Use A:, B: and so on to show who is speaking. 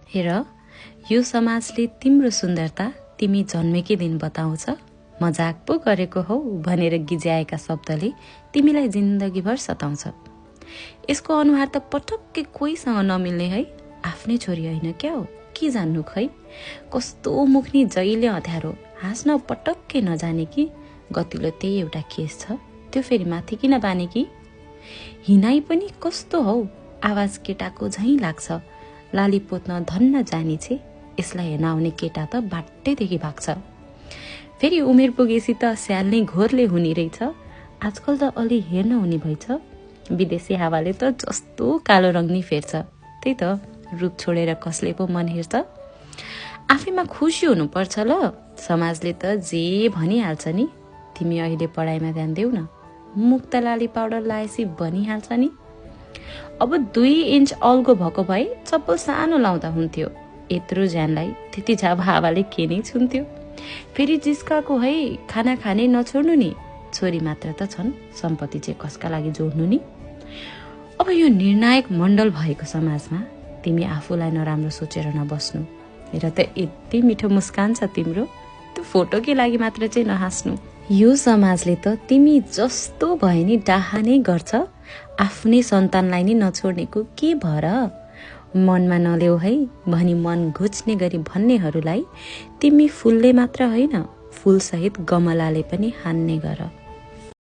A: हेर, यो समाजले तिम्रो सुन्दरता तिमी जन्मेकै दिन बताउँछ। मजाक पो गरेको हौ भनेर गिज्याएका शब्दले तिमीलाई जिन्दगीभर सताउँछ। यसको अनुहार त पटक्कै कोहीसँग नमिल्ने है। आफ्नै छोरी होइन क्या हो, के जान्नु खै। कस्तो मुखनी जहिले अँध्यारो, हाँस्न पटक्कै नजाने कि। गतिलो त्यही एउटा केस छ, त्यो फेरि माथि किन बाने कि। हिनाइ पनि कस्तो हौ, आवाज केटाको झैँ लाग्छ। लाली पोत्न धन्न जानी छे, यसलाई हेर्न आउने केटा त बाटैदेखि भाग्छ। फेरि उमेर पुगेपछि त स्याल नै घोरले हुने रहेछ। आजकल त अलि हेर्न हुने भएछ। विदेशी हावाले त जस्तो कालो रङ नि फेर्छ। त्यही त, रूप छोडेर कसले पो मन हेर्छ। आफैमा खुसी हुनुपर्छ ल, समाजले त जे भनिहाल्छ नि। तिमी अहिले पढाइमा ध्यान देऊ न, मुख त लाली पाउडर लाएपछि बनिहाल्छ नि। अब 2 इन्च अल्गो भएको भए चप्पल सानो लाउँदा हुन्थ्यो। यत्रो ज्यानलाई त्यति झाप हावाले के नै छुन्थ्यो। फेरि जिस्काको है, खाना खाने नछोड्नु नि। छोरी मात्र त छन्, सम्पत्ति चाहिँ कसका लागि जोड्नु नि। अब यो निर्णायक मण्डल भएको समाजमा तिमी आफूलाई नराम्रो सोचेर नबस्नु। हेर त यति मिठो मुस्कान छ तिम्रो, त्यो फोटोकै लागि मात्र चाहिँ नहाँस्नु। यो समाजले त तिमी जस्तो भए नि डाहा नै गर्छ। आफ्नै सन्तानलाई नि नछोड्नेको के भर। मनमा नलेऊ है भनी मन घुच्ने गरी भन्नेहरूलाई तिमी फुलले मात्र होइन, फुलसहित गमलाले पनि हान्ने गर।